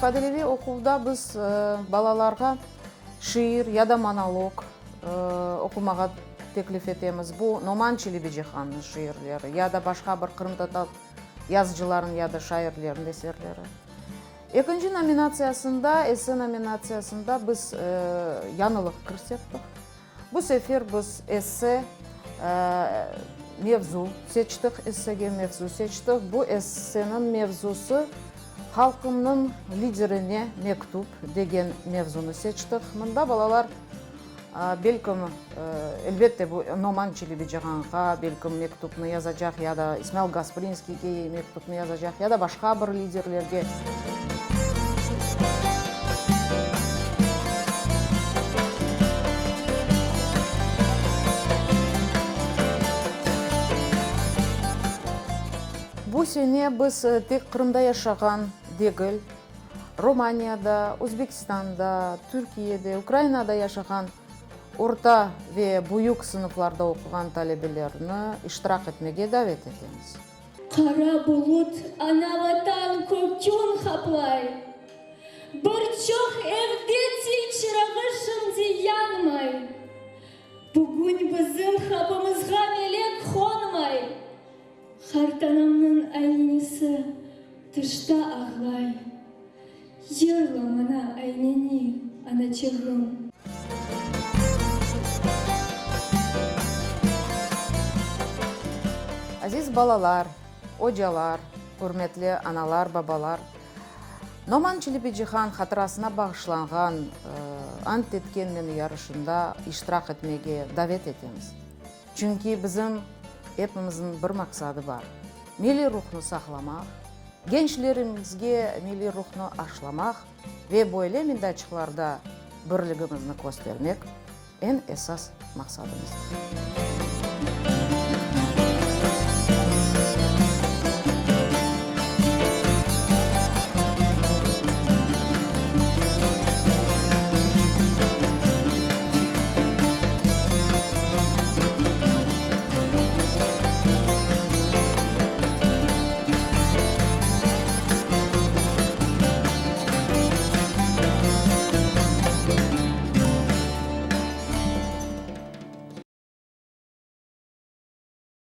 İfadeleviy oquvda biz balalarğa şiir ya da monolog oqumağa teklif etemiz. Bu Noman Çelebicihannıñ şiirleri ya da başqa bir qırımtatar yazıcılarınıñ ya da şairleriniñ eserleri. Ekinci nominatsiyasında, esse nominatsiyasında biz yañılıq kirsettik. Bu sefer biz esse mevzu seçtik, essege mevzu seçtik. Bu esseniñ mevzusı Halqımnıñ liderine mektüp degen mevzunı seçtik. Mında balalar, belkim, elbette, bu Noman Çelebicihanğa, belkim, mektüpni yazacaq ya da İsmail Gasprinskiyge mektüpni yazacaq ya da başqa bir liderlerge. Bu sene biz tek Qırımda yaşağan degil, Romaniyada, Özbekistanda, Türkiyede, Ukrainada yaşağan orta ve büyük sınıflarda oquğan talebelerni iştirak etmege davet etemiz. Qara bulut ana-Vatan kökün qaplay, Bir çoq evde til çırağı şimdi yanmay. Bugün bizim qapımızğa melek qonmay, Qartanamnıñ aynenisi tışta ağlay. Yırla maña ayneni, anaçığım. Aziz balalar, ocalar, ürmetli analar, babalar, Noman Çelebicihan hatırasına bağışlanğan Ant etkenmen yarışında iştirak etmege davet etemiz. Çünki bizim epimizniñ bir maqsadı bar, milliy ruhnı saqlamaq, gençlerimizge milliy ruhnı aşlamaq ve böyle meydançıqlarda birligimizni köstermek eñ esas maqsadımızdır.